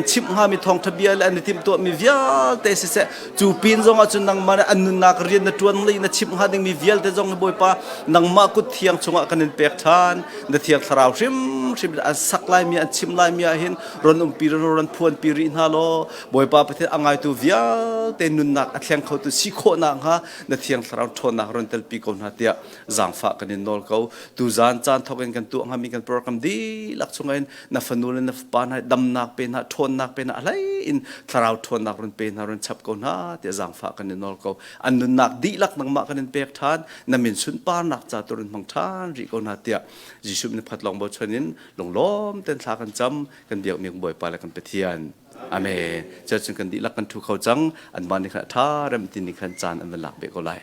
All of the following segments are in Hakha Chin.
Chimh hngami thawngṭha bia le an i timhtuahmi vialte siseh, cu pin zongah cun nangmah nih an nunnak rian na ṭuan le na chimh hnga dingmi vialte zong hi Bawipa, nangmah kut thiang chungah kan in pek ṭhan. Na Thiang Thlarau hrimhrim in an sak laimi, an chim laimi ah hin ron umpi ron phuanpi rih hna law, Bawipa Pathian, a ngaitu vialte nunnak a thleng khotu si khawh nakhnga na Thiang Thlarau ṭhawnnak ron telpi ko hna tiah zaangfah kan in nawl ko. Tuzaan caan thawk in kan tuah hngami kan program dihlak chungah hin na fanu le na fapa hna damnak pe hna, ṭhawnnak pe hna, a hlei in thlarau ṭhawnnak run pe hna, run chap ko hna tiah zaangfah kan in nawl ko. An nunnak dihlak nangmah kan in pek ṭhan, na min sunparnak ca tu run hmang ṭhan rih ko hna tiah Jesuh min phat lawng bochan in lunglawm ten thla kan cam, kan biakmi Bawipa le kan Pathian. Amen. Cun kan dihlak kan ṭhu kho cang, anmah nih khan a ṭha rem ti nih khan caan an van lak beh ko lai.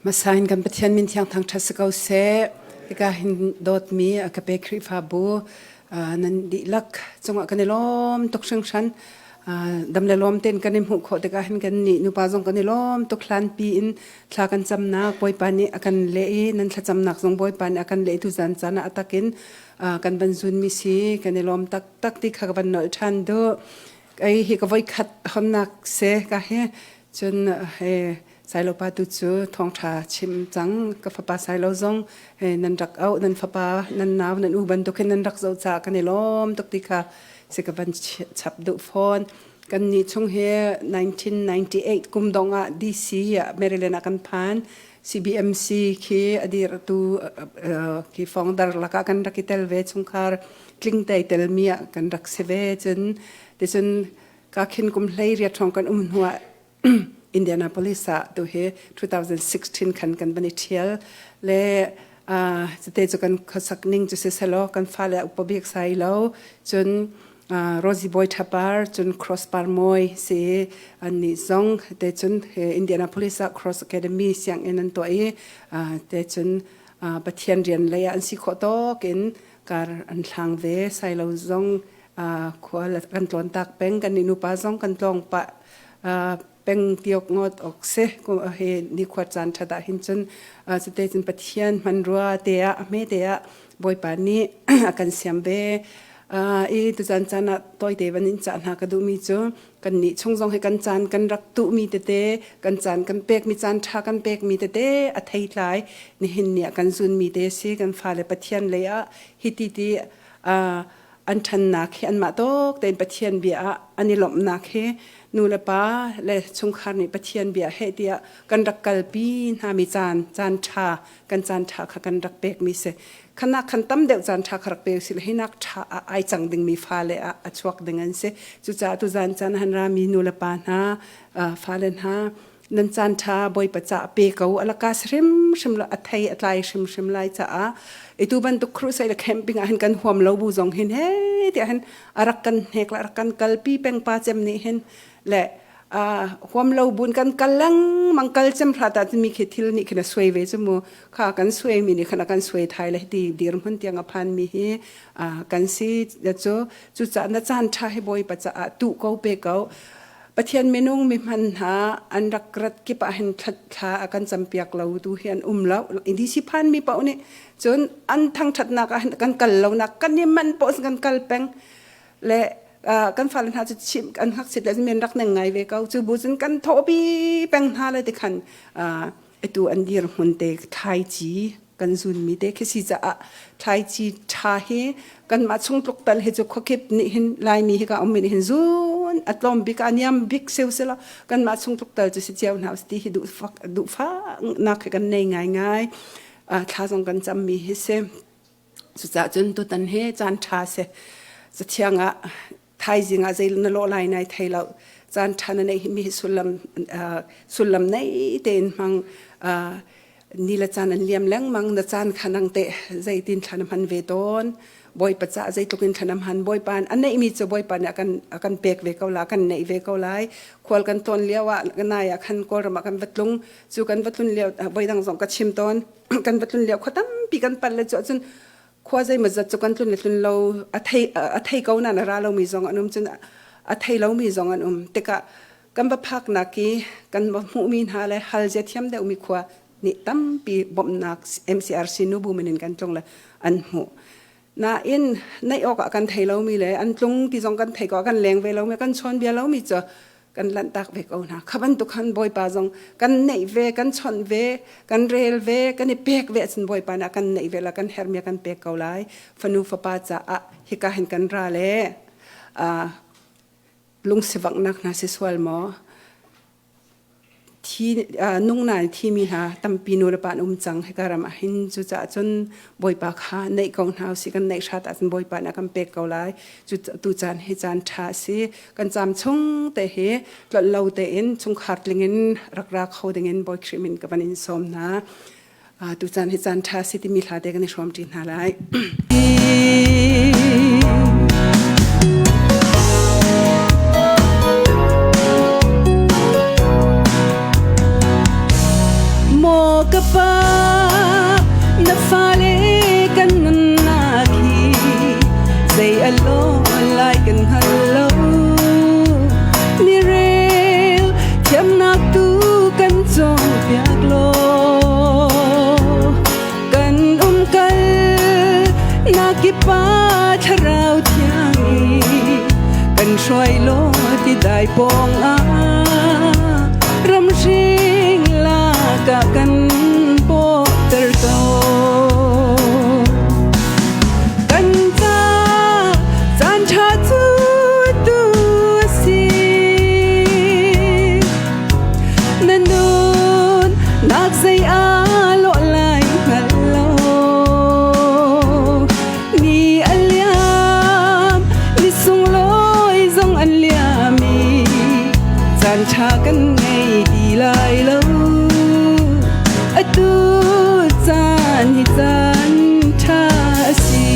Hmasa in kan Pathian min thiang thangṭhat si ko seh. Hika hin dawtmi a ka pe Khrihfabu nan dihlak cungah kan i lawm tuk hringhran. Dam le lawm tein kan i hmuh khawh tikah hin kan nih nupa zong kan i lawm tuk. Hlanpi in thla kan camnak Bawipa nih a kan leh i nan thlacamnak zong Bawipa nih a kan leh tuzan caan ah a takin kan van zunmi si kan i lawm taktak ti kha ka van nolh ṭhan duh. Kei hi ka voikhat honnak si ka hi cun he Sailopa tu cu thawngṭha chim cang. Ka fapa Sailo zong he nan rak auh, nan fapa, nan nau, nan u bantuk hin nan rak zoh caah kan i lawm tuk ti kha si ka van chap duh fawn. Kan nih chung hi 1998 kum dong ah DC ah Maryland ah kan phan. CBMC khi a dirtu khi founder lakah kan rak i tel ve. Chungkhar tling te telmi ah kan rak si ve. Cun ticun ka khin kum hlei riat hrawng kan um hnu ah Indianapolis ah tu hi 2016 khan kan van i ṭhial le cute cu kan khuasak ning cu siselaw kan fale upa bik sai lo. Cun Rosie Boy Thapar, cun Cross Par Moi si annih zong te cun Indianapolis ah Cross Academy sianginn an tuah i te cun Pathian rian lei ah an si khawh tawk in kar an hlang ve. Sailo zong khua kan tlawn tak peng. Kan nih nupa zong kan tlawng pah peng tiok ngot ok se he ni khua caan that ah hin cun cute cun Pathian hmanrua te ah a hme te ah Bawipa nih a kan siam ve. I tuzan caan ah tawite van in cah hna ka duhmi cu kan nih chung zong hi kan caan kan rak tuhmi tete, kan caan kan pekmi, caan ṭha kan pekmi tete a theitlai nihin ni ah kan zunmi te si. Kan fale Pathian lei ah hiti ti an ṭhannak hi, anmah tawk tein Pathian bia ah an i lawmhnak hi nu le pa le chungkhar nih Pathian bia heh tiah kan rak kalpi hna mi caan caan ṭha, kan caan ṭha kha kan rak pekmi si. Khanak khan tam deuh caan ṭha kha rak pe usih hi nak ṭha ah ai cang dingmi fale ah a chuak ding an si. Cucaah tuzan caan han rami nu le pa hna, fale hna, nan caan ṭha Bawipa ca pe ko. Alaka hrimhrim la a thei a tlai hrimhrim lai caah itu bantuk crusade le camping ah hin kan huam lo bu zong hin he tiah hin a rak kan hnek la rak kan kalpi peng pa cem nih hin le huam lo bun kan kal lengmang. Kal cem hrat ah mi khi thil nih khin a suai ve cu mu. Kha kan suai mi nih khan a kan suai thai le ti dirhmun tiang a phan mi hi kan si cu. Cucaah na caan ṭha hi Bawipa caah tuh ko, pe ko. Pathian minung mi hman hna an rak rat kip ah hin thla a kan campiak lo tu hi an um lo. DC phan mi paoh nih cun an thangṭhatnak ah hin kan kal lo nak kan i man paoh kan kal peng le kan fale hna cu chim kan ngakchit le men rak neng ngai ve ko. Cu bu cun kan thawhpi peng hna le ti khan atu an dir hmun te thlaici kan zunmi te khi si caah thlaici ṭha hi kanmah chung tluk tal hi cu khuakip nih hin Laimi hi ka ummi nih hin zun a tlawm bik a niam bik seu sila kanmah chung tluk tal cu si cio hna ti hi duhfak nak hi kan nei ngai ngai. Thla zong kan cammi hi si. Cucaah cun tutan hi caan ṭha si. Cathiang ah thaizing ah zei na lawh lai nai thei lo, caan ṭha na neih mi hi sullam sullam nei tein hmang. Ni le caan an liam lengmang. Na caan kha nang teh zeitin thla na hman ve tawn? Bawipa caah zeitluk in thla na hman? Bawipa a neihmi cu Bawipa nih a kan pek ve ko la, kan neih ve ko lai. Khual kan tlawn lio ah nai ah khan Kawlram ah kan va tlung. Cu kan va tlun lio voidang zong ka chim tawn, kan va tlun lio khua tampi kan pal le cu ahcun khua zeimawzat cu kan tlun le tlun lo a thei ko nain a ra lomi zong an um, cun a thei lomi zong an um tikah kan va phaknak i kan va hmuhmi hna le hal zia thiam deuhmi khua nih tampi bawmhnak MCRC nubu min in kan tlung le an hmuh. Nain naih awk ah kan thei lomi le an tlung ti zong kan thei ko kan leng ve lomi kan chawn bia lomi cu kan lanhtak ve ko hna. Kha bantuk khan Bawipa zong kan neih ve, kan chawnh ve, kan rel ve, kan i pek ve ahcun Bawipa nih a kan neih ve la kan herhmi a kan pek ko lai. Fanu fapa caah hika hin kan ra le lungsivanghnak hna si sual maw? Thi nung na thimi hna tampi nu le pa an um cang hika ram ah hin cucaah cun Bawipa kha neih ko hna usih kan neih hrat ahcun Bawipa nih a kan pek ko lai cu tu caan hi caan ṭha a si kan caam chung te hi tlolh lo tein chungkhar tling in rak ra kho dingin Bawi Khrih min ka van in sawm hna tu caan hi caan ṭha si timi hla te kan i hrawm ṭi hna lai. Maw ka pa na fale kan nunnak hi zei a lo lai kan hngal lo ni rel thiamnak tu kan cawnpiak law kan umkal nakipa thlarau thiang i kan hruai law ti dai pawng ah ramhring lakah kan pawhter ko kan ca caan ṭha cu tu a si Na nun nak zei aa lawh lai hngal lo. Ni a liam, ni sunglawi zong an liam i caan ṭha kan ngei ti lai lo. Atu caan hi caan ṭha a si.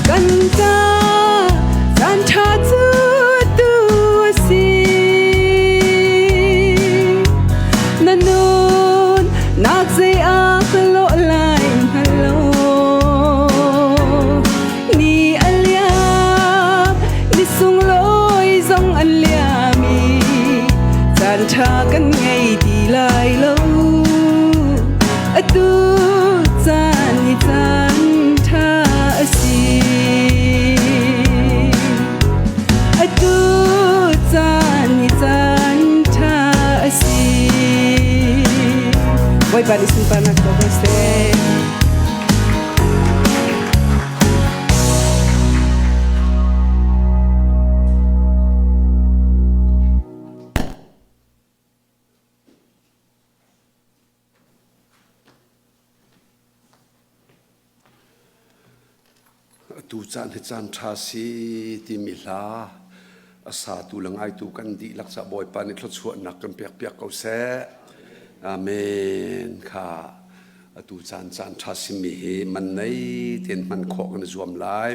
Kan ca caan ṭha cu tu a si. Na nun nak zei ah lawh lai hngal lo. Ni a liam, ni sunglawi zong an liam i caan ṭha kan ngei ti lai lo. Atu caan hi caan ṭha a si. Atu caan hi caan ṭha a si. Bawipa nih sunparnak co ko seh. Atu caan hi caan ṭha si timi hla a satu le ngaitu kan dihlak ca Bawipa nih thluachuahnak kan pekpiak ko seh. Amen. Kha atu caan caan ṭha simi hi man nei tein hman khawh kan i zuam lai.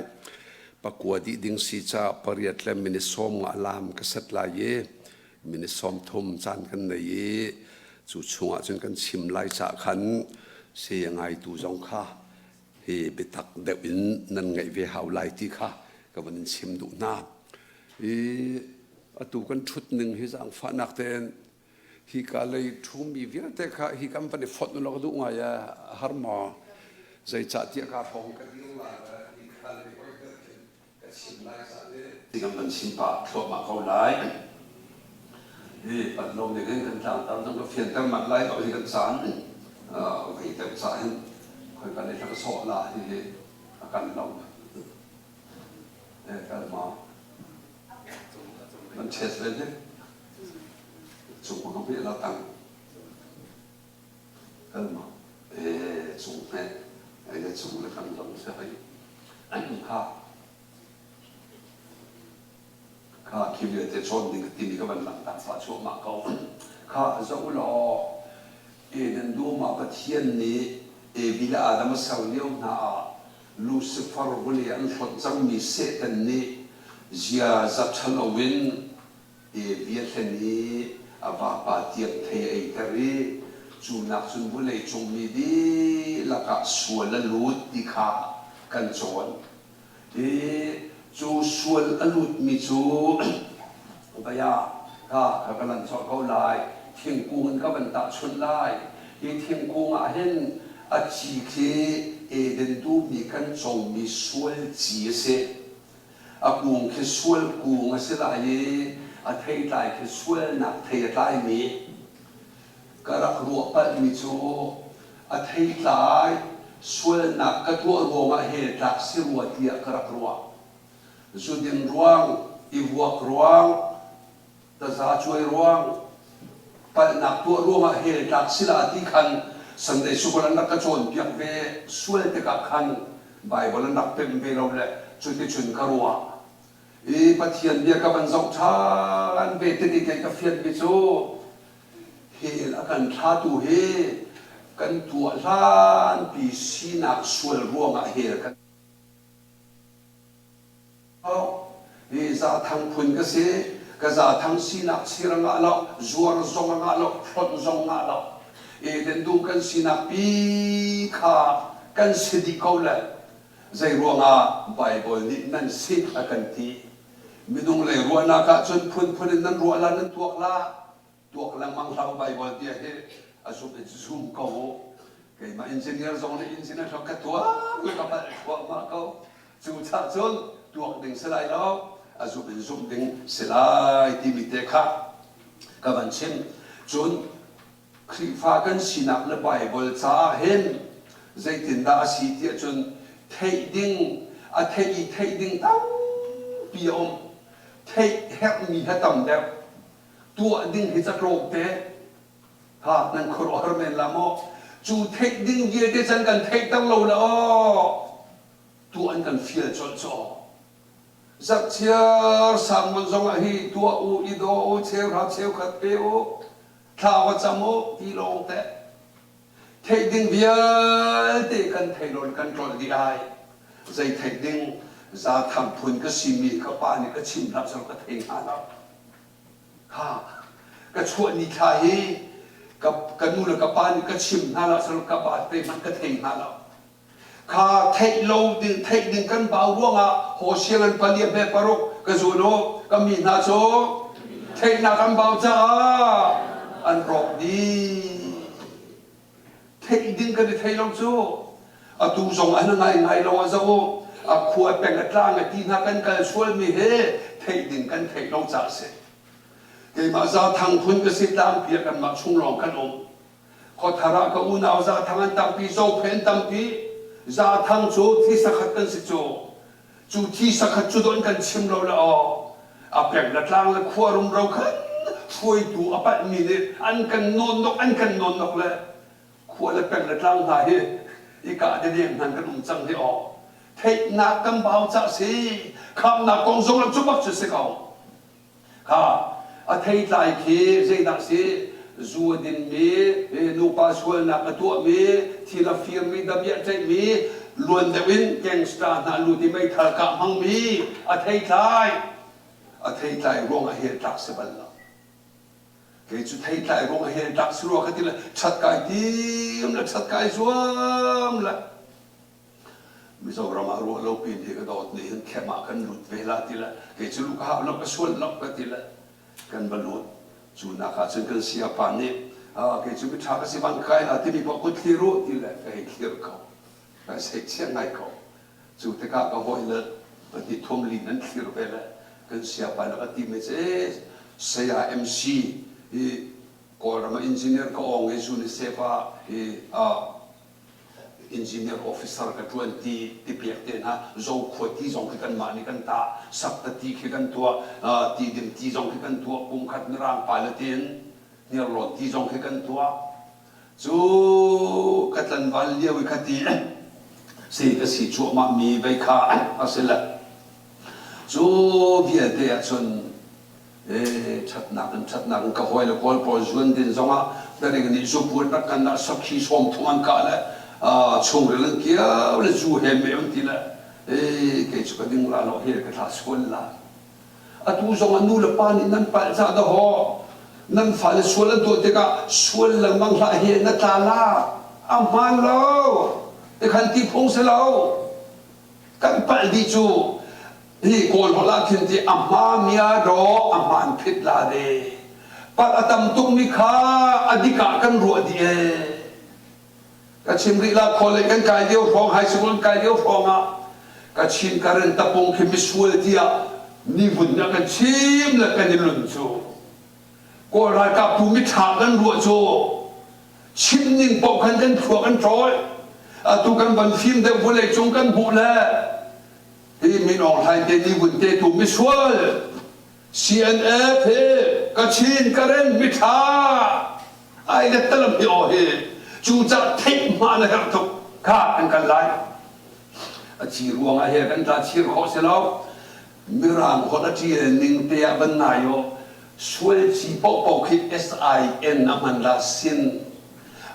Pakua dih ding si ca pariat le minute 50 lam ka set lai i minute 30 caan kan nei i cu chungah cun kan chim lai cah khan si a ngaitu zong kha hi biatak deuh in nan ngaih ve hau lai ti kha ka van in chim duh hna. I atu kan ṭhut ning hi zaangfahnak tein hi ka lei ṭhumi vialte kha hi kan van i fonh u law ka duh ngai a har maw zeicahtiah ka hrawng ka dir lai hi ka lei ka chim lai ca kan van chim pah thluahmah ko lai. Hi pat lo ning hin kan tlangtar zong ka fianter mat lai lo hi kan caan vei deuh ca hin khoi kan i ka sawh la hi hi a kan lo. Eh kal ma man chet ve ne cung ka hme la tang kal ma eh cung he ai cung le kan lo se hei kha kha khi vialte cawn ding ka timi ka van langhter pah cuahmah ko. Kha zoh law Eden dum ah Pathian nih Evi le Adam a ser lio hna ah Lucifer vawlei an hlonh cangmi Satan nih ziaza ṭhalo in Evi a hlen i a vapa tiang thei a eiter i cu nak cun vawleicung mi dihlak ah sual a lut ti kha kan cawn. I cu sual a lutmi cu vei ah ka ka ka lan colh ko lai. Thingkung in ka van tahchunh lai. Hi thingkung ah hin A ci khi Eden duhmi kan comi sual ci a si. A kung khi sual kung a si lai i a theitlai khi sualnak thei a tlaimi. Ka rak ruah palhmi cu a theitlai sualnak ka tuah ruangah hell tlak si rua tiah ka rak ruah. Zudin ruang, i vuak ruang, taza cuai ruang, palhnak tuah ruangah hell tlak si la ti khan Sunday School an rak ka cawnpiak ve sual tikah khan Bible an rak pemh ve lo le cuticun ka ruah. I Pathian bia ka van zoh ṭhan ve tik i kei ka fianmi cu hell a kan thlatu hi kan tuah hlanpi sinak sual ruangah hell kan Hi Zathang phun ka si. Ka Zathang sinak sir a ngah lo, zuar zong a ngah lo, hlonh zong ngah lo. Eden dum kan sinak pi kha kan si dih ko le zei ruangah Baibal nih nan si a kan ti. Minung lei ruahnak ahcun phunphun in nan ruah la, nan tuak la. Tuak lengmang hlah u Baibal bia hi a zumh in zum ko u. Keimah engineer zong nih engineer ka tuak le ka palh thluahmah ko. Cucaah cun tuak ding si lai lo, a zumh in zumh ding si lai timi te kha ka van chim. Cun Khrihfa kan sinak le Baibal caah hin zeitindah a si tiah cun theih ding, a theih i theih ding tampi a um. Theih herhmi he tam deuh. Tuah ding hi ca tlawmte. Ha, nan khuaruahhar men la maw? Cu theih ding vialte can kan theihter lo le aw tuah an kan fial colh cu aw. Zarhchiar sermon zong ah hi tuah u, i daw u, cheuhra cheukhat pe u, thla va cam u ti lawng teh. Theih ding vialte kan thei lo kan tlolh dih ai. Zei theih ding zathang phun ka simi ka pa nih ka chim hlah selaw ka thei hnga lo. Ha, ka chuah ni thla hi ka, ka nu le ka pa nih ka chim hna lah selaw ka pa te hmanh ka thei hnga lo. Kha theih lo ding theih ding kan bau ruangah Hosea ngan palia hme paruk ka zun u ka mi hna cu theihnak an bau caah an rawk dih. Theih ding kan i thei lo cu atu zong an ngai ngai lo ah zoh u a khua peng a tlang a ti hna kan kal sualmi he theih ding kan theih lo caah si. Keimah Zathang phun ka si tlangpi ah kanmah chung lawng kan um. Khuathar ah ka unau Zathang an tampi, Zophe an tampi. Zathang cu thi sakhat kan si cu. Cu thi sakhat cu don kan chim lo le aw. A peng le tlang le khua rumro khan hruaitu a palhmi nih an kan nawnnok an kan nawnnok le khua le peng le tlang hna hi i kah dedeng hman kan um cang hi aw. Theihnak kan bau cah si. Khamnak kong zong ah cu bak cu si ko. Kha a theitlai khi zeidah si zu a dinmi, nupa sualnak a tuahmi, thil a firmi, damiah ṭaihmi, luan deuh in gangster hna lut i meithal kah hmangmi a theitlai. A theitlai ruangah hell tlak si bal lo. Kei cu theitlai ruangah hell tlak si rua ka ti le ṭhat kai tim le ṭhat kai zuam le Mizoram ah ruah lo pin hi ka dawt nih hin khem ah kan lut ve la ti le kei cu lu ka hau lo ka sual lo ka ti le kan va lut cu nak ah cun kan siapa nih kei cu miṭha ka si van kai la timi poh kut thlir u ti le ka hei thlir ko ka sei chia ngai ko cu tikah ka hawi le pahnih thum lin an thlir ve le kan siapa nih ka ti mi cu saya MC hi Kawlram ah engineer ka awng i UNICEF ah hi engineer officer ka ṭuan ti ti pek te hna Zokhua ti zong khi kanmah nih kan tah Sakta ti khi kan tuah Tidim ti zong khi kan tuah pumkhat Mirang pa le tiin Hniarlawn ti zong khi kan tuah cu ka tlanval lio i kha ti si ka si cuahmah mi vei kha a si le cu vialte ah cun ṭhatnak in ṭhatnak in ka hawi le kawl pawl zuan din zongah daring nih zupuan rak kan dah sakhi sawm thum an kah le chungril an kiau le zu he me an ti le kei cu ka ding la lo he ka thla sual la atu zong a nu le pa nih nan palh ca da haw nan fale sual an tuah tikah sual lengmang hlah he na tla la a hmaan lo tikhan ti phung si lo kan palh dih cu hi kawl holh ah khin ti a hma mia daw a hmaan phit la de palh a tam tuk mi kha a dik ah kan ruah dih ee. Ka chim rih la college kan kai lio hrawng high school kan kai lio hrawng ah Kachin Karen tapung khi misual tiah nivun nih a kan chim le kan i lun cu. Kawl ralkap tu miṭha kan ruah cu chim ning paoh khan kan thluak an ṭawl. Atu kan van fim deuh vawlei cung kan hmuh le hi Min Aung Hlaing te nivun te tu misual CNF hi Kachin Karen miṭha ai lettalam hi aw hi cucah theih hma na herh tuk kha kan kal lai. A ci ruangah he kan tla chir khawh si lo. Mirang holh a ṭial ning te ah van nai aw sual ci paohpaoh khi S-I-N a hman la sin.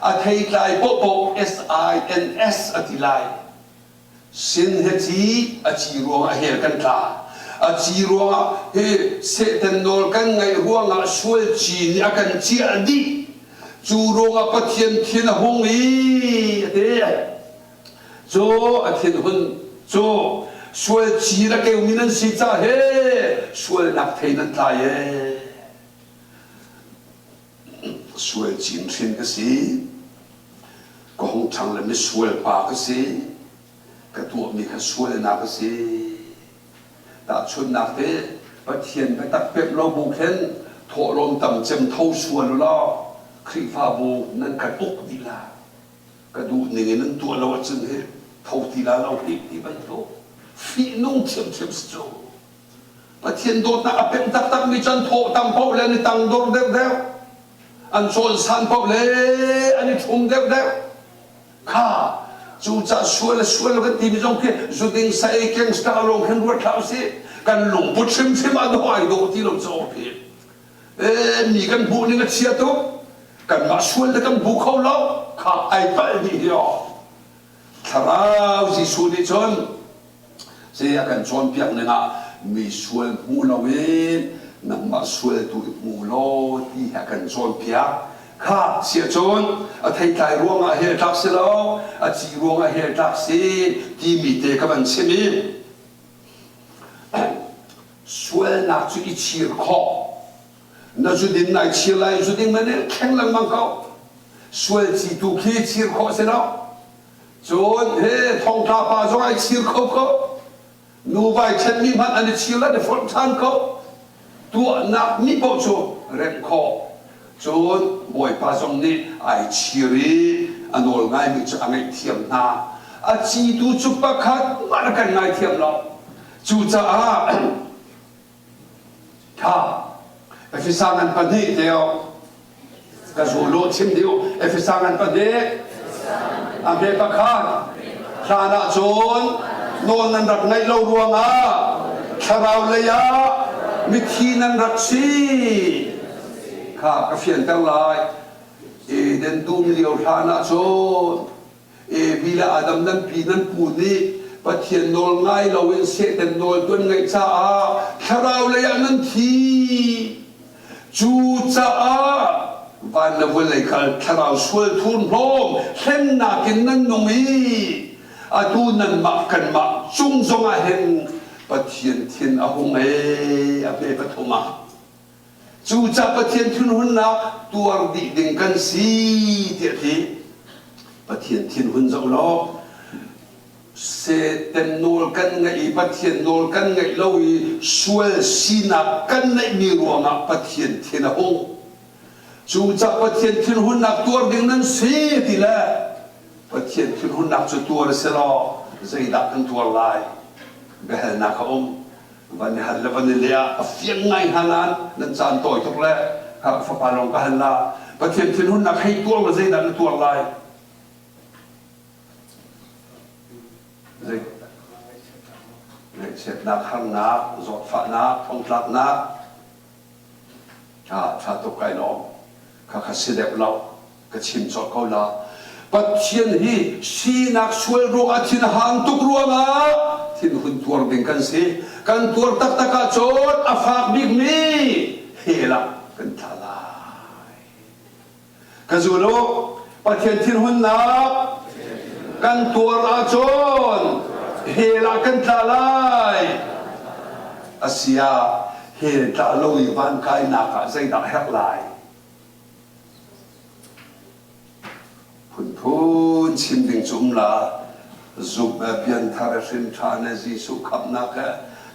A theitlai paohpaoh S-I-N-S a ti lai. Sin he ci a ci ruangah hell kan tla. A ci ruangah hi Satan nawl kan ngaih ruangah sual ci nih a kan ciah dih. Cu ruangah Pathian thin a hung i a ti. Cu a thinhun cu sual ci le keumi nan si ca he sualnak thei nan tlai ee. Sual cin hrin ka si. Ka hung ṭhang le misual pa ka si. Ka tuahmi kha sualnak a si. Tahchunhnak te, Pathian biatak pek lo bu khin thawhlawm tam cem tho sual u law Khrihfabu nan kan uk dih la. Ka duh ning in nan tuah lo ahcun hi tho ti la lo hih ti bantuk fihnung ṭhiamṭhiam si cu. Pathian dawtnak a pemh taktakmi cu an thawh tam paoh le an i tangdor deuhdeuh. An cawnsan paoh le an i ṭhum deuhdeuh. Kha cucah sual le sual kan timi zong khi zuding sa ei gangster lawng khin ruat hlah usih. Kan lungput hrimhrim ah dawh ai dawh ti lo caw khi. E, mi kan hmuh ning a chia tuk. Kanmah sual le kan hmu kho lo. Kha ai palh dih hi aw. Thlarau Jesuh nih cun Zei a kan cawnpiak ning ah mi sual hmu loin nangmah sual tu i hmu law ti hi a kan cawnpiak. Kha siah cun a theitlai ruangah hell tlak si lo, a ci ruangah hell tlak si timi te ka van chim i sualnak cu i chir khawh. Na zudin nai chir lai, zuding man in thleng lengmang ko. Sual ci tu khi chir khawh si lo. Cun he thongtla pa zong ai chir kho ko. Nu vai ṭhenmi hmanh an i chir an i fonh ṭhan ko. Tuahnak mi paoh cu remh khawh. Cun Bawipa zong nih ai chir i a nawl ngaimi cu a ngaihthiam hna. A citu cu pakhat hmanh a kan ngaithiam lo. Cucaah Tha. Efesa ngan pahnih te o. Ka zulu chim dih Efesa ngan pahnih. A hme pakhat. Hlan ah cun nawl nan rak ngaih lo ruangah thlarau lei ah mithi nan rak si. Kha ka fianter lai. Eden dum lio hlan ah cun Evi le Adam nan pi nan pu nih Pathian nawl ngai loin Satan nawl tuan ngaih caah thlarau lei ah nan thi. Cucaah van le vawlei khal thlarau sual thurhnawm hlennak in nan nung i atu nanmah kanmah cung zongah hin Pathian thin a hung ee a pe pathum ah. Cucah Pathian thinhunnak tuar dih ding kan si tiah ti. Pathian thinhun zoh law Satan nawl kan ngaih i Pathian nawl kan ngaih lo i sual sinak kan neihmi ruangah Pathian thin a hung. Cucah Pathian thinhunnak tuar ding nan si ti le Pathian thinhunnak cu tuar si law zeidah kan tuar lai? Biahalnak a um. Van i hal le van i leh ah a fiang ngai hna nain nan caan tawi tuk le ka fapa lawng ka hal la. Pathian thinhunnak hei tuar la zeidah na tuar lai? Zei? Ngaihchiatnak, harnak, zawtfahnak, thongtlaknak, Ṭha tuk kai lawm. Khakha si deuh lo. Ka chim colh ko la. Pathian hi sinak sual ruangah thin a hang tuk ruangah thinhun tuar ding kan si. Kan tuar taktak ahcun a fak bikmi hell ah kan tla lai. Ka zul u. Pathian thinhunnak kan tuar ahcun hell ah kan tla lai. Asiah hell tla lo i van kainak ah zeidah herh lai? Phunphun. Vun chim ding cu um la zumh he pianthar he hrin ṭhan he Jesuh khamhnak he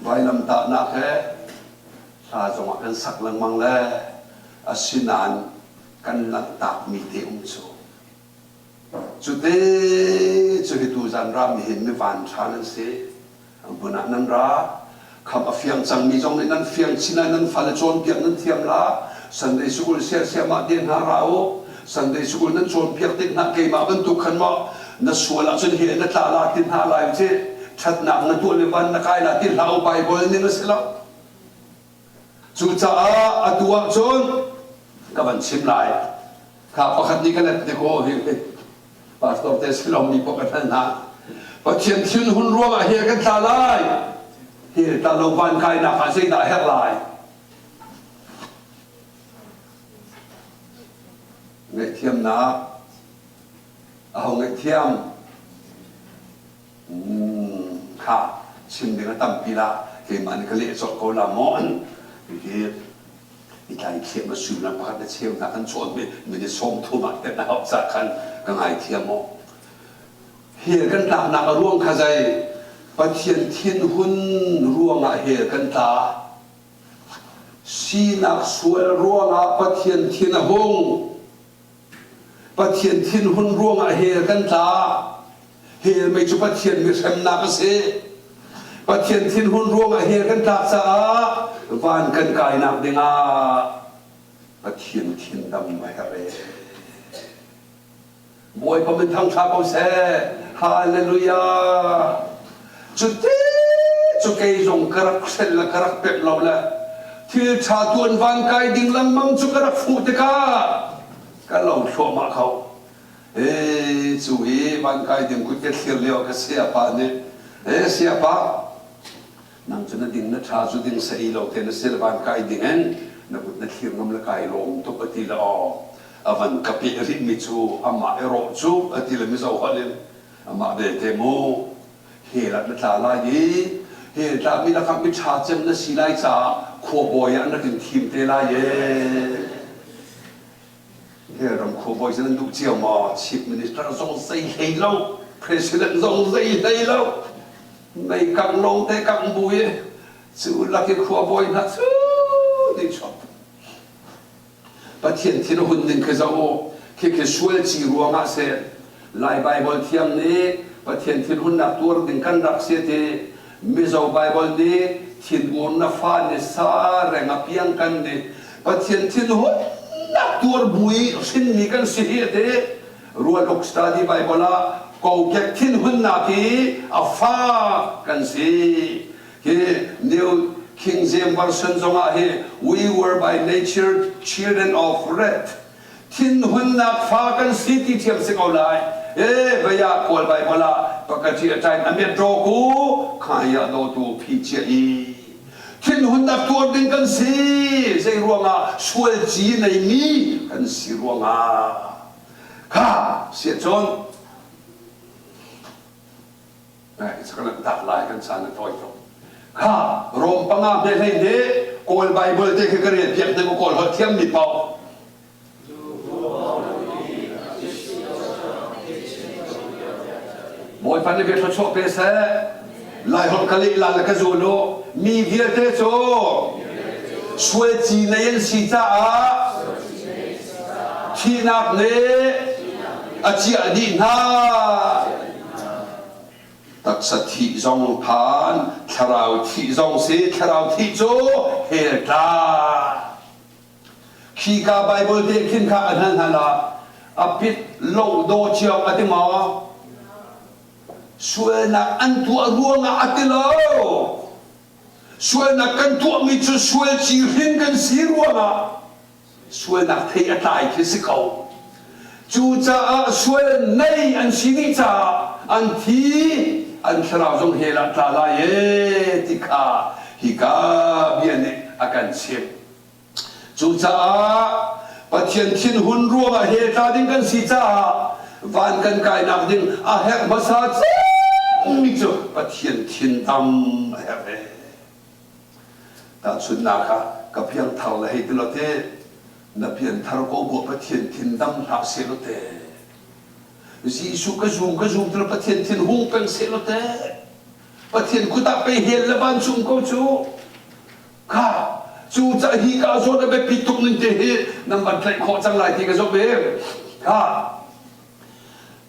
vailamtahnak he hla zongah kan sak lengmang le asinain kan lanhtakmi te um cu Cute cu hi tuzan rami hi mi vanṭha nan si. Hmun ah nan ra. Khamh a fiang cangmi zong nih nan fiang chin lai, nan fale cawnpiak nan thiam la. Sunday School siasiam ah te hna ra u. Sunday School nan cawnpiak tik hna keimah bantuk khan maw na sual ahcun hi na tla la ti hna lai ci. Ṭhatnak na tuah le van na kai la ti hlah u Bible ning a si lo. Cucaah atu ahcun ka van chim lai. Kha pakhat nih ka let te ko hi pastor te si lomi paoh ka hal hna. Pathian thinhun ruangah hi kan tla lai. Hi tla lo van kainak ah zeidah a herh lai? Ngaihthiamnak aho ngaihthiam? Kha chim ding a tampi la keimah nih ka leh colh ko la maw? Hihi i tlaithiam a sullam pakhat le cheu hna kan cawn mi minute 30 ah ten a hauh ca khan ka ngaithiam maw? Hell kan tlaknak a ruang kha zei? Pathian thinhun ruangah hell kan tla. Sinak sual ruangah Pathian thin a hung. Pathian thinhun ruangah hell kan tla. Hell mei cu Pathian mi hremnak a si. Pathian thinhun ruangah hell kan tlak caah van kan kainak dingah Pathian thindam a herh ee. Bawipa min thangṭha ko seh. Hallelujah. Cuti cu kei zong ka rak hrelh le ka rak pemh lo le thil ṭha tuan van kai ding lengmang cu ka rak fuh tikah ka lo thluahmah kho. E cu i van kai ding kut ka thlir lio ka sayapa nih e sayapa nang cu na ding na ṭha cu ding sa ei lo te na si le van kai ding in na kut na thlir ngam le kai lawm tuk a ti le aw a van ka peh rihmi cu amah erawh cu a ti le mizo holh in amah belte mu hell ah na tla lai i hell tlami lakah miṭha cem na si lai caah khuabawi ah an rak in thim te lai ee hell ram khuabawi cu nan duh cio maw chief minister zong zei hlei lo president zong zei hlei lo mei kangh lawng te kangh bu i cu lak i khuabawi hna cu nih chuak Pathian thin a hun ning khi zoh u. Khikhi sual ci ruangah si. Lai Baibal thiang nih Pathian thinhunnak tuar ding kan rak si ti. Mizo Baibal nih thinur na fa ni sa reng a piang kan nih Pathian thinhunnak tuar bu i hrinmi kan si hi a ti. Rual Uk Study Bible ah kokek thinhunnak hi a fa kan si. Hi New King James Version zongah hi we were by nature children of wrath. Thinhunnak fa kan si ti thiam si ko lai. E vaya Kawl Bible ah pakati a time amiat ro ku khaya do tu phi chia i thinhunnak tuar ding kan si zei ruangah sual ci nei mi kan si ruangah kha sia cun Tak lai kan caan a tawi tuk. Kha Rom panga hme hlei he Kawl Bible te khi ka rel piak hna Kawl holh thiam mi paoh. Bawipa nih bia thluachuah pe seh. Lai holh ka leh la le ka zul u. Mi vialte cu sual ci nei an si caah thihnak nih a ciah dih hna. Taksa thih zong phan, thlarau thih zong si, thlarau thih cu hell tla. Khika Bible te khin kha an hal hna la, a pit lo do chiang a ti maw? Sualnak an tuah ruangah a ti lo. Sualnak kan tuahmi cu sual ci hrin kan si ruangah sualnak thei a tlai khi si ko. Cucaah sual nei an si dih caah an thi, an thlarau zong hell ah tla lai ee ti kha hika bia nih a kan chimh. Cucaah Pathian thinhun ruangah hell tla ding kan si caah van kan kainak ding a herh hmasa cemmi cu Pathian thin dam a herh ee. Tahchunhnak ah ka piangthar le hei ti law te na pianthar ko bu Pathian thin dam hlah seh law te. Jesuh ka zum ka zum ti Pathian thin hung peng seh law teh. Pathian kut ah pe hel le vancung ko cu. Kha cu ca hi ka zawn a biapi tuk ning te hi nan van tlaih khawh cang lai ti ka zumh i kha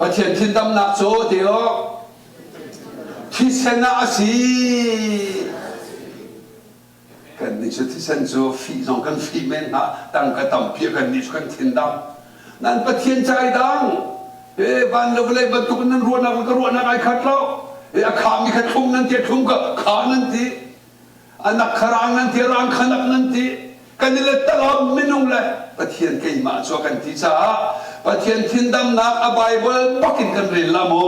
Pathian thindamnak cu ti awk thisen ah a si. Kannih cu thisen cu fih zong kan fih men hna, tangka tampi ah kannih cu kan thin dam. Nan Pathian ca ai dang. He van le vawlei bantuk in nan ruahnak le ka ruahnak ai khat lo. He a khami kha thlum nan ti, a thlum ka kha nan ti. A nak kha rang nan ti, a rang kha nak nan ti. Kan i lettalam minung le Pathian keimah cu a kan ti caah Pathian thindamnak a Bible bak in kan rel la mu.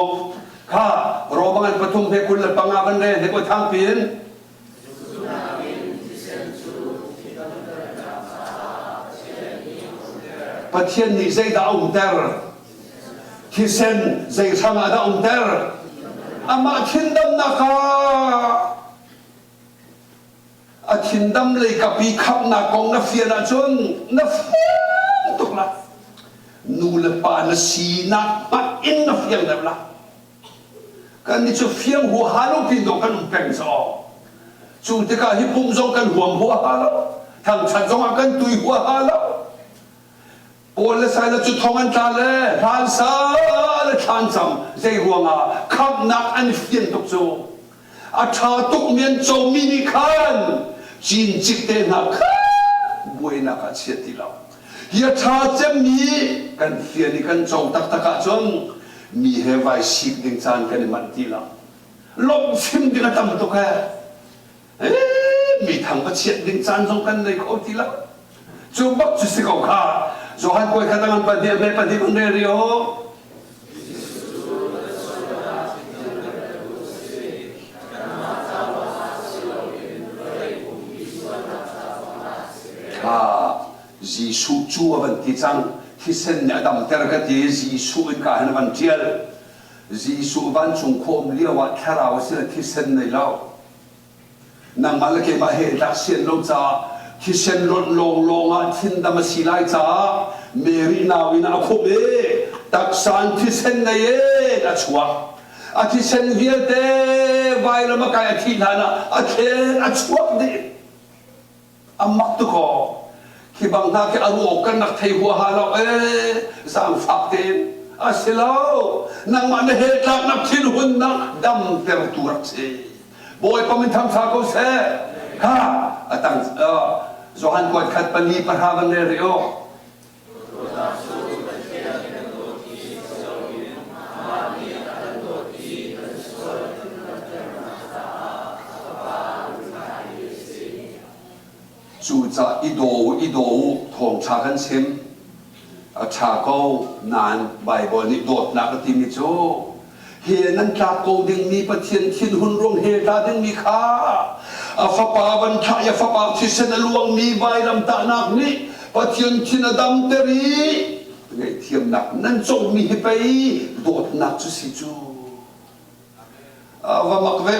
Kha Roma ngan pathum he 25 van rel he ko thangpi in. Pathian nih zeidah a umter? Thisen zei hrang ah dah umter? Amah thindamnak ah a thindam lei kapi khamhnak kong na fian ahcun na fiang tuk lai. Nu le pa na sinak hmanh in na fiang deuh lai. Kannih cu fiang huaha lo pin dawh kan um peng caw. Cu tikah hi pum zong kan huam huaha lo. Thangṭhat zongah kan tui huaha lo. Paul le Silas cu thong an tla le hlan sa le thlan cam zei ruangah khamhnak an fian tuk cu. A ṭha tukmi an comi nih khan cincik te hna kha buainak ah chia ti lo. Hi a ṭha cemmi kan fian i kan co taktak ahcun mi he vai sik ding caan kan i manh ti lo. Lawmh chim ding a tam tuk he. Mi thang va chiat ding caan zong kan nei kho ti lo. Cu bak cu si ko kha. Johan kuai kha tangan pahnih a hme pahnih kun re rio. Kha Jesuh cu a van ti cang. Thisen nih a damter ka ti. Jesuh in ka hin a van ṭial. Jesuh vancung khua um lio ah thlarau a si le thisen nei lo. Nangmah le keimah he tlak sian lo caah thisen lonh lawnglawng ah thindam a si lai caah Mary nau in a khumh i taksa in thisen nei in a chuak. A thisen vialte vailam a kai a thih hlan ah a thlen a chuak dih. A mak tuk aw. Khi bang hna khi a ruah kan rak thei huaha lo ee zaangfak tein a si lo. Nangmah na hel tlaknak thinhunnak damtertu rak si. Bawipa min thangṭha ko seh. Kha a tang Johan kuat khat pali pahra van rel rih u. Cucah i daw u, i daw u, thawngṭha kan chim. A ṭha ko nain Baibal nih dawtnak a timi cu he nan tlak ko dingmi Pathian thinhun ruang he tla dingmi kha a fapa van thlah i a fapa thisen a luangmi vailamtahnak nih Pathian thin a damter i ngaihthiamnak nan comi hi pei dawtnak cu si cu. Va mak ve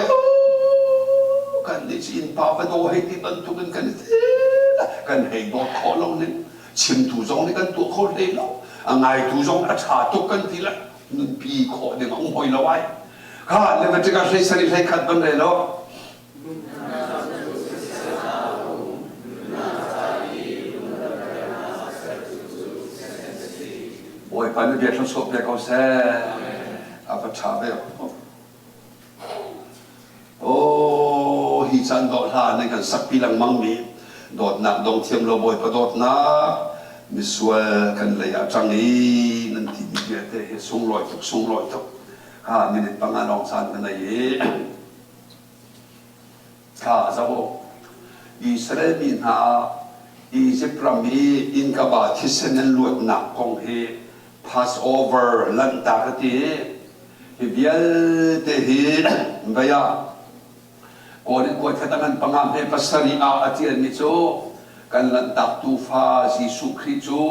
kan nih cu innpa va daw hei ti bantuk in kan i kan hei dawt khawh lo ning chimtu zong nih kan tuah kho hlei lo a ngaitu zong a ṭha tuk kan ti le nunpi khawh ding a um hoi lo ai kha Leviticus hlei sarih hlei khat ban rel lo Bawipa nih bia thluachuah pe ko seh. A va ṭha ve. Oh, hi caan dawh hla nan kan sakpi lengmang mi dawtnak dong thiam lo Bawipa dawtnak misual kan lei ah ṭang i nan ti mi vialte hi sunglawi tuk sunglawi tuk. Ha minute panga lawng caan ka nei i Thla a zoh u. Israel mi hna Izipt ram i innkaba thisen an luatnak kong hi Passover lanhtak a ti. Hi vialte hi vei ah Kawl in kuai khat a ngan panga hme pasarih ah a ṭialmi cu kan lanhtak tuufa Jesuh Khrih cu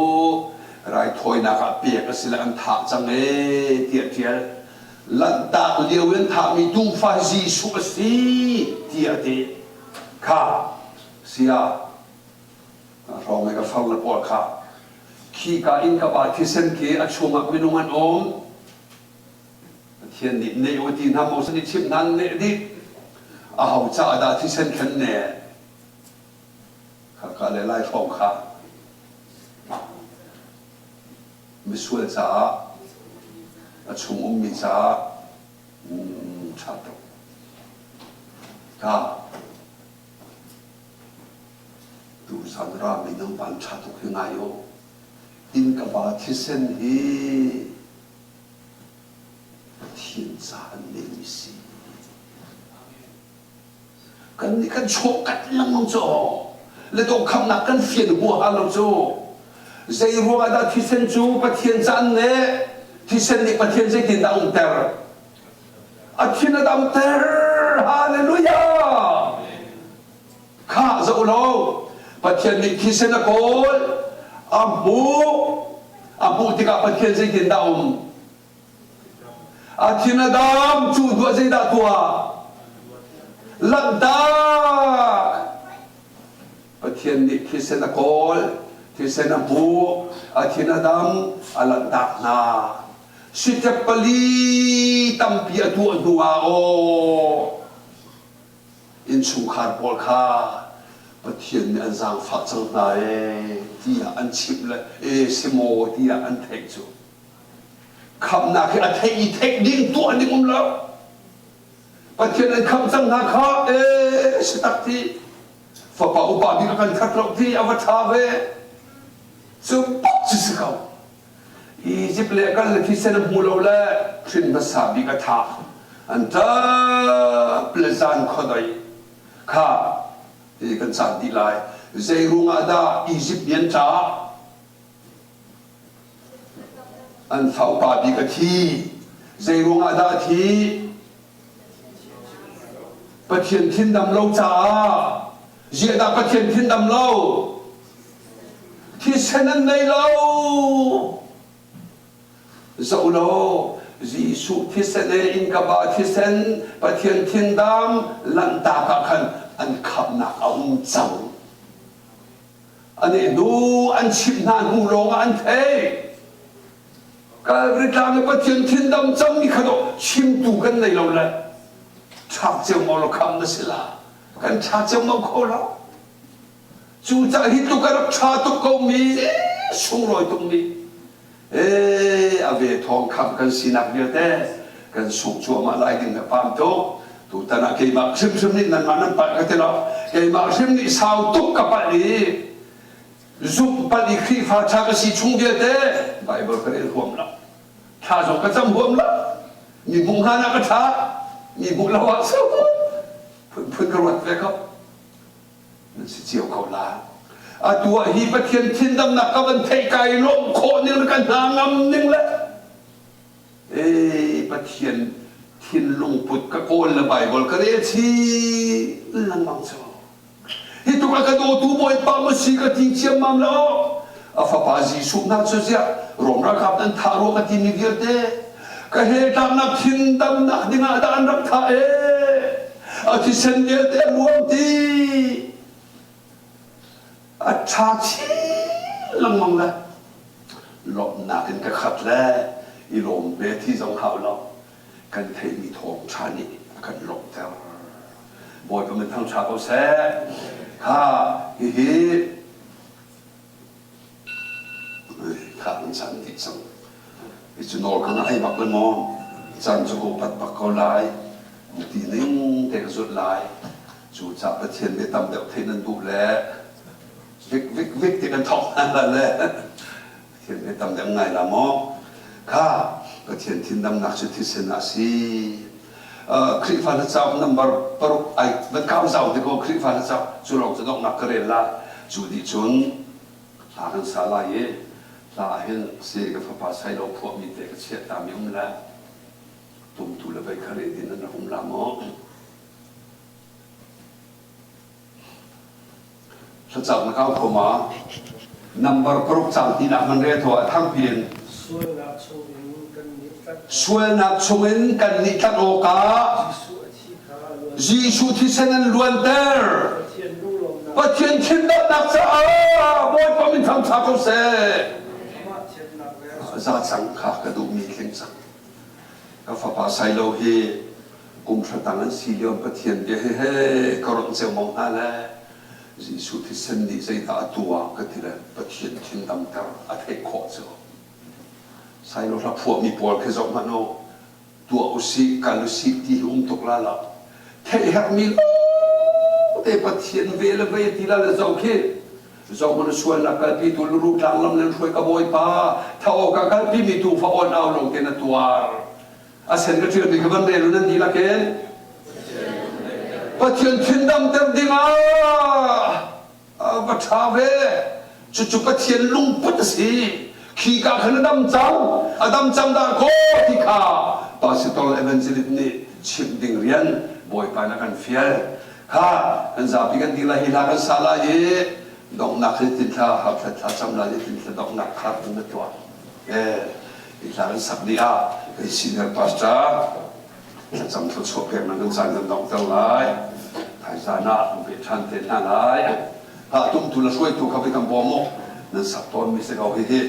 raithawinak ah pek a si le an thah cang ee tiah a ṭial. Lanhtak lio in thahmi tuufa Jesuh a si tiah a ti. Kha sia hrawng i ka far le pawl kha khika in ka pa thisen khi a chungah minung an um. Pathian nih ne u ti hna Moses nih chimh hna neh dih. Aho caah dah thisen khan ne? Khaka le lai hrawng kha misual caah a chung ummi caah ṭha tuk. Ka tuzan rami nang van ṭha tuk hi ngai u. Inn ka pa thisen hi Pathian ca an neihmi si. Kan nih kan chawhkat lengmang cu le dawhkhamnak kan fian huaha lo cu. Zei ruangah dah thisen cu Pathian ca an neh? Thisen nih Pathian zeitindah a umter? A thin a damter. Hallelujah! Khah zoh law Pathian nih thisen a kawl, a hmuh, a hmuh tikah Pathian zeitindah a um? A thin a dam, cu hnuah zeidah tuah? Lanhtak! Pathian nih thisen a kawl, thisen a hmuh, a thin a dam, a lanhtak hna. Sitep pali tampi a tuah hnuah aw innchungkhar pawl kha Pathian nih an zaangfah cang hna ee tiah an chimh le ee si maw tiah an theih cu khamhnak hi a theih i theih ding tuah ding um lo Pathian an khamh cang hna kha ee si tak ti fapa upa bik a kan that lo ti a va ṭha ve cu bak cu si ko Egypt le kal le thisen a hmu lo le hrin hmasa bik a thah. An ṭap le zan khuadei kha ti kan caan dih lai. Zei ruangah dah Egypt nih an ṭah? An fa upa bik a thi. Zei ruangah dah a thi? Pathian thindam lo caah. Ziah dah Pathian thindam lo? Thisen an nei lo. Zoh law, Jesuh thisen he innkaba thisen Pathian thindam lanhtak ah khan an khamhnak a um cang. An i hnu an chimh hna hnu lawngah an theih. Kalvari tlang i Pathian thindam cangmi kha dawh chimtu kan nei lo le ṭhak ceomo lo kham na si la. Kan ṭha ceomo kho lo. Cucaah hi tluk a rak ṭha tuk komi sunglawi tukmi ee a ve thawng khamh kan sinak vialte kan sungh cuahmah lai ding a pam tuk. Tutan ah keimah hrimhrim nih nanmah nan palh ka ti lo. Keimah hrim nih sau tuk ka palh i zumh palh i Khrihfa ṭha ka si chung vialte Bible ka rel huam lo. Thla zong ka cam huam lo. Mi hmuh hngan ah ka ṭha, mi hmuh lo ah phunphun ka ruat ve ko. Nan si cio ko la. Atu ah hi Pathian thindamnak ka van theih ka i lawmh khawh ning le ka hna ngam ning le ee Pathian thinlung put ka kawl le Bible ka rel chin lengmang cu. Hi tuk a ka dawtu Bawipa maw si ka ti ciammam lo. A fapa Jesuh hna cu ziah Rom ralkap nan thah rua ka timi vialte ka he tlaknak thindamnak dingah dah an rak thah ee. A thisen vialte a luang ti a ṭha chin lengmang le lawmhnak in ka khat le i lawm ve thi zong hau lo kan theihmi thawngṭha nih a kan lawmhter. Bawipa min thangṭha ko seh. Kha hihi Kha an chan dih cang. Hi cu nawl ka ngai bak le maw chan cu ka upat bak ko lai. Na ti ning te ka zulh lai. Cu cah Pathian bia tam deuh theih nan duh le vik vik vik ti kan thawk hna la le Pathian bia tam deuh ngai la maw. Kha Pathian thindamnak cu thisen ah si. Khrihfa hla cauk number paruk ai van kau zau te ko Khrihfa hla cauk cu lawng cu donghnak ka rel la cu dih cun hla kan sa lai i hla ah hin si ka fapa Sailo phuahmi te ka chiah ta mi um le tumtu le vei kha re din an rak um la maw Thlacam na kau kho ma? Number paruk cang tinak man rel thaw ah thangpi in sualnak chungin kan nih tlanh awkah Jesuh thisen an luanter. Pathian thindannak caah Bawipa min thangṭha ko seh. Za cang kha ka duhmi tling cang. Ka fapa Sailo hi kum hra tang an si lio Pathian bia he he ka ronh ceomang hna le Jesuh thisen nih zeidah a tuah ka ti le Pathian thin damter a theih khawh cu. Sailo hla phuahmi pawl khi zoh hmanh u. Tuah usih, kal usih ti hi um tuk la lo. Theih herhmi lawngte Pathian ve le vei ti la le zoh khi. Zoh hmanh sualnak kalpitu luru tlanglam nan hruai ka Bawipa, tha aw ka kalpimi tuufa awn au lo tein a tuar. A sen ka ṭialmi kha van rel u nan dihlak in. Pathian thin damter dingah a va ṭha ve. Cucu Pathian lungput a si. Khi ka khan a dam cang, a dam cang dah kaw ti kha Pastor Evangelist nih chimh ding rian Bawipa in a kan fial. Kha kan zapi kan dih lai hi hla kan sa lai i donghnak hi tin thla harthla thla cam lai i tin thla donghnak khar in na tuah. Eh, hi hla kan sak dih ah kei senior pastor thlacam thluachuah pek nan kan caan kan donghter lai. Thaizan ah kan pe ṭhan te hna lai. Ha tumtu le hruaitu kha vi kan bawm u. Nan sak tawn mi si ko hihi.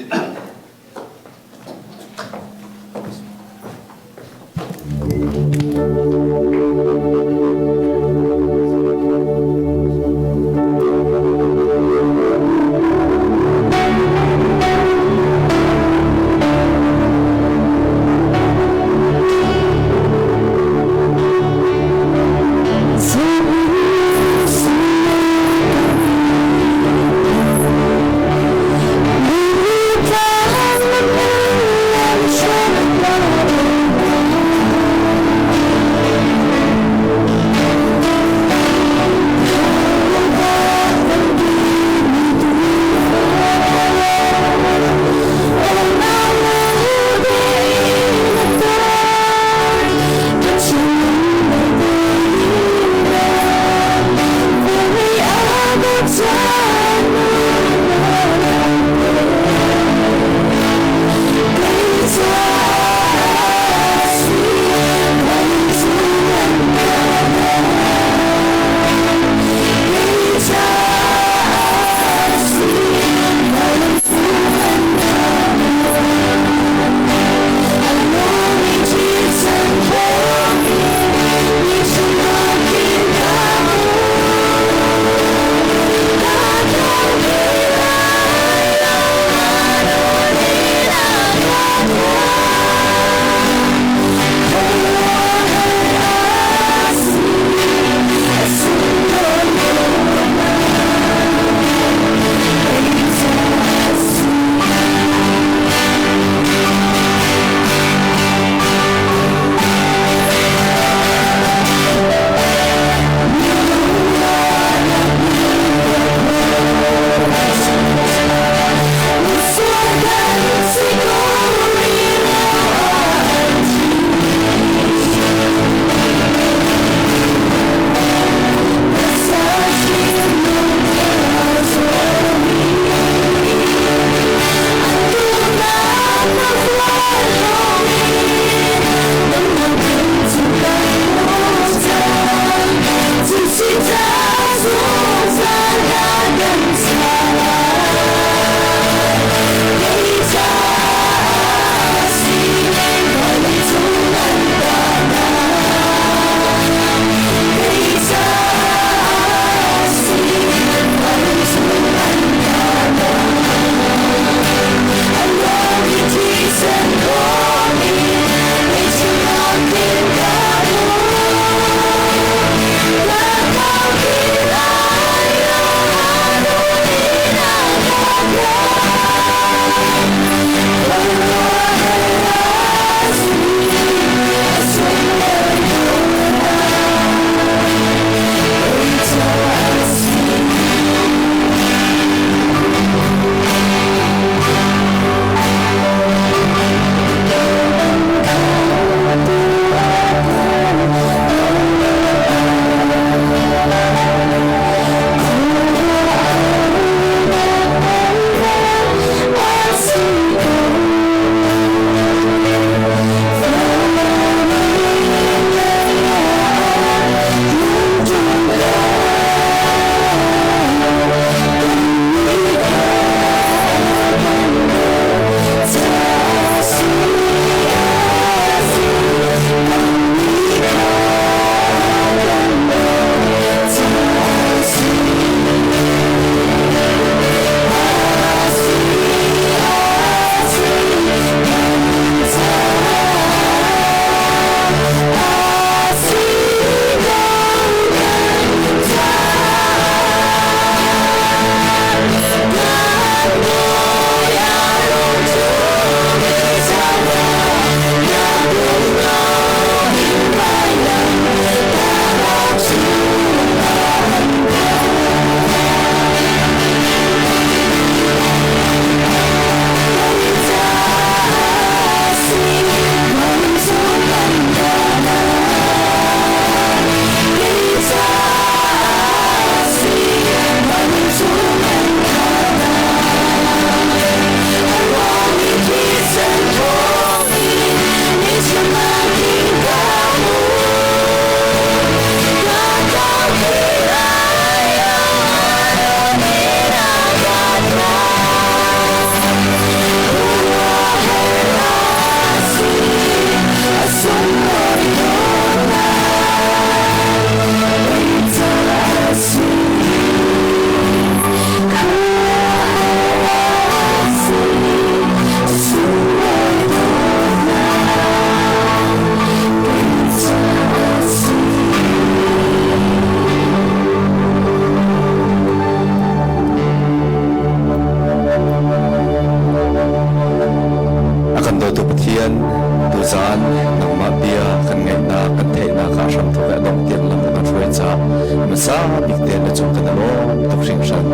Tuzan nangmah bia kan ngaihnak kan theihnak ah hramthawk le a dongh tiang lam na kan hruai caah hmasa bik te na cung kan i lawm tuk hringhran.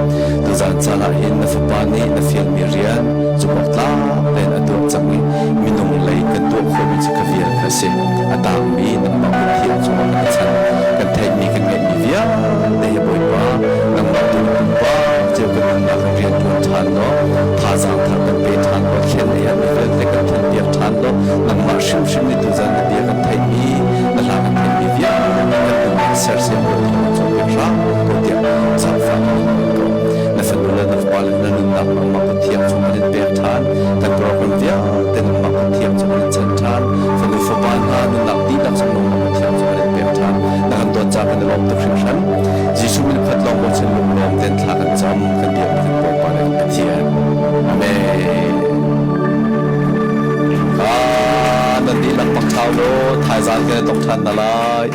Tuzan caan ah hin na fapa nih na fialmi rian zumhawk tlak tein a tuah cang i minung lei kan tuah khawhmi cu ka vial kha a si. A tangmi nangmah kut thiang cungah kan i chan. Kan theihmi kan ngeihmi vialte hi Bawipa nangmah tu na pumpak cio kan nunnak in rian ṭuan ṭhan law thazaang thar kan pe ṭhan law thlen a herhmi vialte kan thlenpiak ṭhan law nangmah hrimhrim nih tuzan na bia kan theihmi na hla kan theihmi vialte kan nunnak sersiam law thawng in cawnpiak hram ko tiah zaangfah kan in nawl ko. Na fanu le na fapa le na nunnak nangmah kut thiang chung kan in pek ṭhan. Kan program vialte nangmah kut thiang chung kan in chanh ṭhan. Fanu fapa hna nunnak dihlak chung nangmah kut thiang chung kan in pek ṭhan. Na kan dawt caah kan i lawm tuk hringhran. Jesuh min khat lawng bochan lunglawm tein thla kan cam, kan biakmi kan Bawipa le kan Pathian. Amen. Ah, nan dihlak pak thlau law thaizang kan i tong ṭhan hna lai.